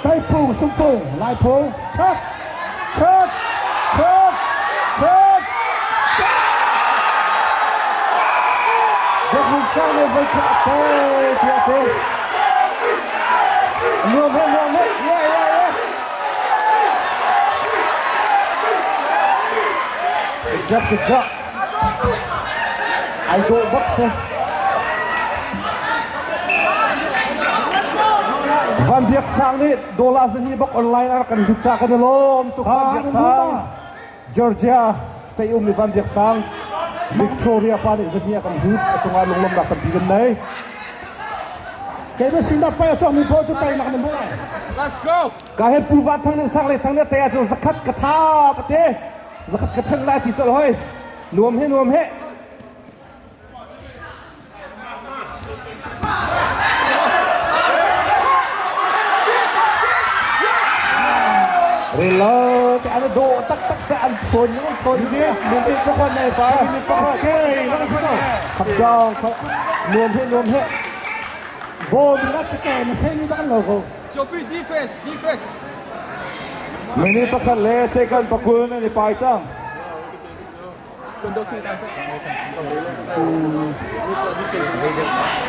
Taipung sungpung Laiphung chat chat chat chat Biakinn sang nih voikhat a tei tiah a ti. Nuam he nuam he yeah yeah yeah. Good job good job. Ai dawh bak si. Van Biak Sang nih dollar zani bak online a rak kan hlut ca kan i lawm tuk Van Biak Sang. Georgia state um mi Van Biak Sang Victoria pa nih zani a kan hlut a cungah lunglawmnak tampi kan nei. Kei ba sin pai a cawk mi pawl cu teinak na hmu. Let's go. Ka he Pu Van Thang nih sang le thang nih te ahcun zakhat ka tha ka te zakhat ka ṭhen lai ti colh hoi. Nuam he nuam he. Rilo te an dawh taktak se an thawn an thawn Minute pakhat nei pa minute pakhat. Okay, lang si ko. Khap dong nuam he nuam he. Vom la chake na se mi bak lo ko. Chopi defense defense. Minute pakhat le second pakul nan i pai cang.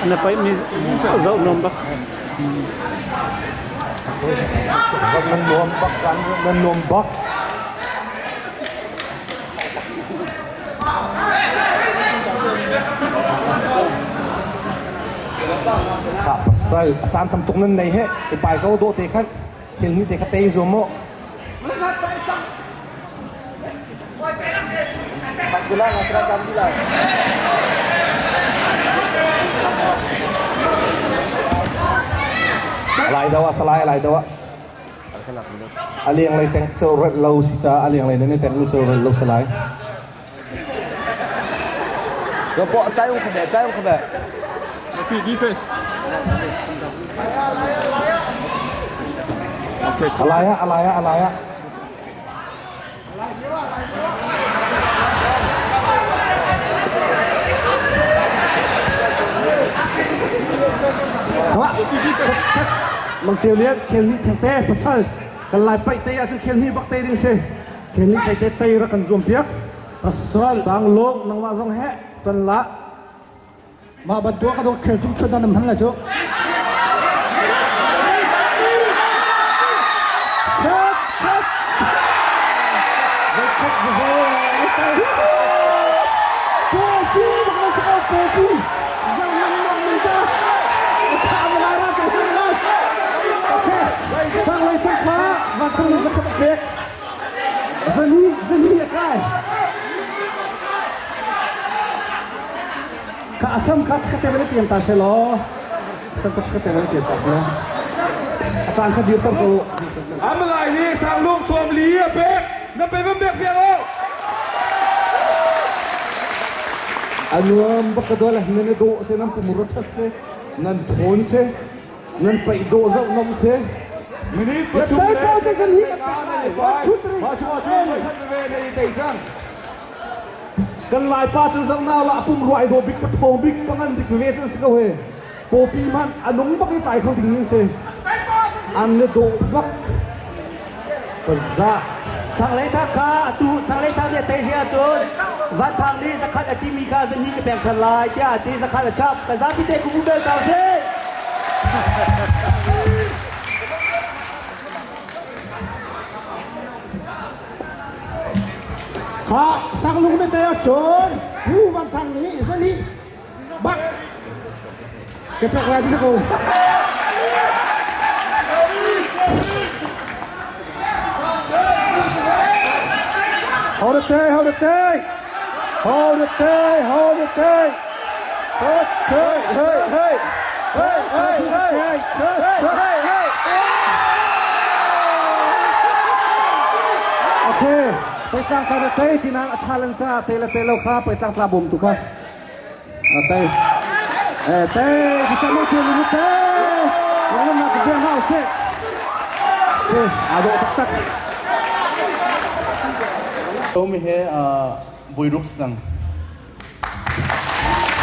Na paih mi zoh nuam bak. Zoh nan nuam bak cang nan nuam bak. Kha pasal a caan tam tuk nan nei he i pai ko dawh te khan thil ni te kha tei zuam mu. Lai do ah salai lai do ah a leng lei teng cho ret lo si ca a leng lei nan i teng mi cho ret lo salai Yo po chai ung khabe chai ung khabe. Defense. Okay. Alaya alaya alaya. Khama chak chak mang cheu lian khel ni theng te pasal kan lai pai te ah cun khel ni bak te ding si khel ni thei te tei rak kan zuam piak Pasal sang lung nangmah zong he tan la Mah bantuk ka dawt khel tuk chun an hman lai cu. Chat chat chat. Voikhat Kopi bak na sa kopi. Zang nan nok min cha. Kha ma lai ra chang thang lai. Okay. Sang lei thang kha van thang ni zakhat a pek. Zani zani a kai. Ka asam kha chikkhatte van i ṭiam ta she law asam kha chikkhatte van i ṭiam ta she law a caan kha dirter ko u. Amalai nih sanglung sawm li a pek na pe van pek piak lo. A nuam bak ka dawle nan i dawh se nan pumrua ṭhat se nan ṭhawn se nan paih dawh zoh nom se Minute pathum Na le tai pau zan hi ka pek lai. One, two, three. Mah chungah cun voikhat veve na i tei cang. Kan Laipa cu zoh na la pum rua ai dawh bik pathawng bik pangan bik veve cu an si ko he. Pawpi hmanh a nung bak i tlai kho ding in si. An le dawh bak. Paza. Sanglei thak kha atu sanglei thak nih a tei hri ahcun Van Thang nih zakhat a timi kha zan hi ka pek ṭhan lai tiah a ti zakhat a chap. Ka zapi te ku bel ta usih. Kha sanglung na te ahcun Pu Van Thang nih zan hi bak ka pek lai ti si ko. Hold it there, hold it there. Hold it there, hold it there. Hey, hey, hey, hey, hey, hey, hey, hey, hey. Okay, peitlang tla na tei ti nan a challenge ca te le te lo kha peitlang tla bawm tu kha. Tei. Eh tei ti chamo che ni te. Wala na ka biang hau se. Se ado tak tak. Tomi he voi ruk sang.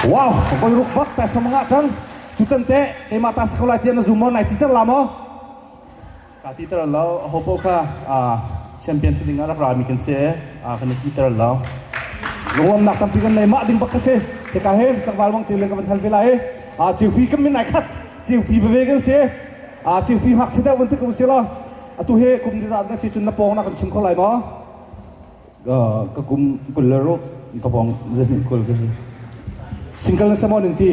Wow, voi ruk bak ta sama nga chang. Tutan te keima ta sakolai tian na zoom on nai ti ter la mo. Ka ti ter lo ho po kha champion si ding ah rak ra mi kan si kan i ti ter lo. Lungwamnak tampi kan nei mah ding bak kha si. Hika hin tlangval mang ceu le ka van hal ve lai. Ceupi kan min ai khat. Ceupi veve kan si. Ceupi ngakchia deuh van ti ko si lo. Atu hi kum zizat na si cun na pawng na kan chim kho lai maw? Ka kum 26 ka pawng zahnih 20 ka si. Single na si maw ning ti?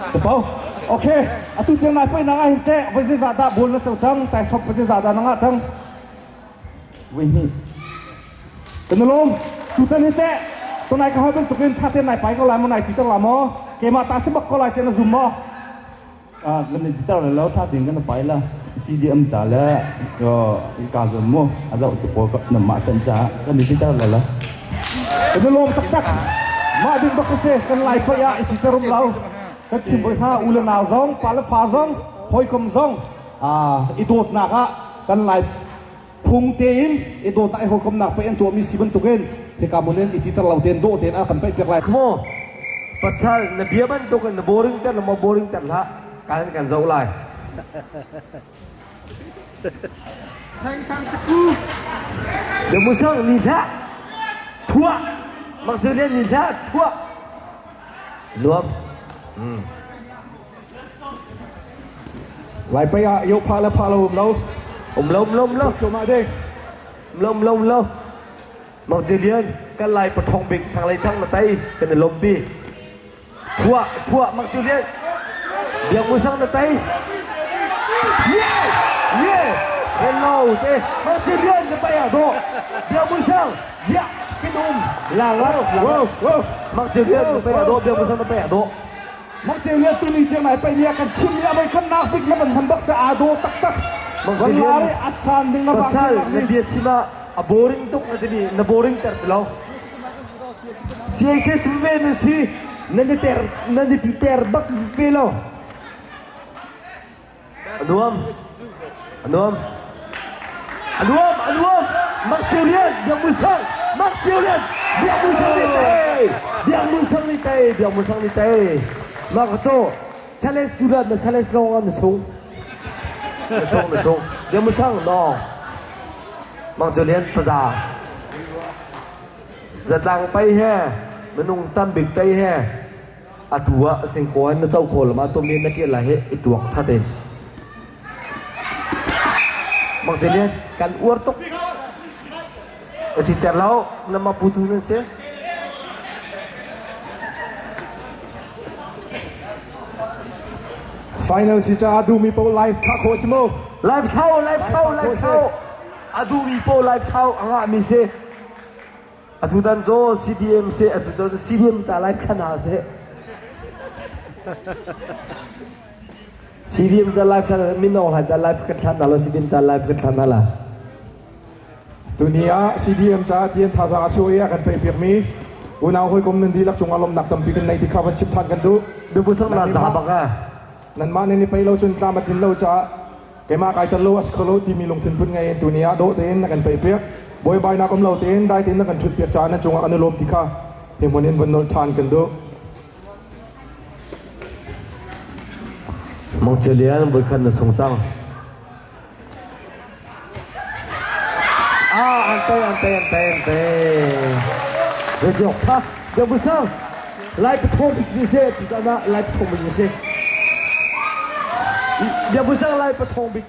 Capo. Okay. Atu tiang nai poi na nga hin teh voi zeizah dah bol na co cang tai sop voi zeizah dah na ngah cang? Voi hnih. Kan lawm. Tutan hi teh tunai ka hal bantukin ṭha tein nai pai ko lai maw nai ti ter la maw? Keimah ta si bak ko lai tiah na zum maw? Kan i tar lo tha tein kan pai la CDM ca le ka zuam mu a zoh tu pawl na mah fen ca kan i tar la. Kan i lawm taktak. Mah ding bak si kan lai pei ah i ti tar um lo. Kan chim voi hna u le nau zong pa le fa zong hawikom zong i dawtnak ah kan lai phung tein i dawtnak i hawikomnak pei an tuahmi si bantukin hika mun in i titer lo tein dawh tein a kan paih piak lai. Kmo pasal na bia bantuk in na boring ter ma boring ter hlah kan kan zoh lai. Dia musang ni hlah thua mak cu ni hlah thua nuam. Lai pei ah yo pha le pha lo um lo. Um lo um lo um lo. Thluahmah ding. Um lo um lo um lo. Mang Lian kan lai pathong bik sanglei thang na tai kan i lompi. Thua thua Mang Lian biak mu sang na tai. Yeah! Yeah! Hello te Mang Lian na pai ah do. Biak mu sang zia kin um la la la. Mang Lian na pai ah do biak mu sang na pai ah do. Mangceu nih tuni tiang nai pai nia kan chim mi avoi khat nak bik na van hman bak sa aa daw taktak. Van lari a san ding na bak Pasal na bia chim ah a boring tuk na timi na boring ter ti lo. CHS ve na si nan i ter nan i ti ter bak ve lo. Anuam. Anuam. Anuam, anuam. Mak Ceu Lian, Biak Mun Sang. Mak Ceu Lian, Biak Mun Sang nih tei. Biak Mun Sang nih tei. Biak Mun Sang nih tei. Mak cu challenge tu rat na challenge lawng ah na sung. Na sung, na sung. Biak Mun Sang, no. Mak Ceu Lian, paza. Zatlang pai he, minung tam bik tei he, Atu ah singkaw in na co kho lama tum in na kir lai hi i tuak that in. Mang Lian kan uar tuk. Ti ter lo na ma putu nan si. Final si ca duhmi paoh live thlah khawh si mu. Live thlau, live thlau, live thlau. A duhmi paoh live thlau a ngahmi si. Atutan cu CDM seh, atutan cu CDM ta lai thlan hna seh. CDM ta live thlan min Aung Hlaing ta live kan thlan hna lo CDM ta live kan thlan hna la. Tuni ah CDM caah tian thazaang a suah i a kan pek piakmi unau hawikom nan dihlak cungah lawmhnak tampi kan nei ti kha van chim than kan duh. Biabu sang na za bak ah. Nanmah nan i pei lo cun tlam a tlin lo caah keimah kai tel lo a si kho lo timi lungthin put ngei in tuni ah dawh tein na kan peih piak. Buaibainak um lo tein dai tein na kan ṭhut piak caah nan cungah kan i lawm ti kha hi hmun in van nolh ṭhan kan duh. Mang Ceu Lian voikhat na sung cang. Ah, an tei, an tei, an tei, an tei. Zeitiok tha, Biak Busang, Lai pathawng bik ni se, tutan ah Lai pathawng bik ni se. Biak Busang Lai pathawng bik.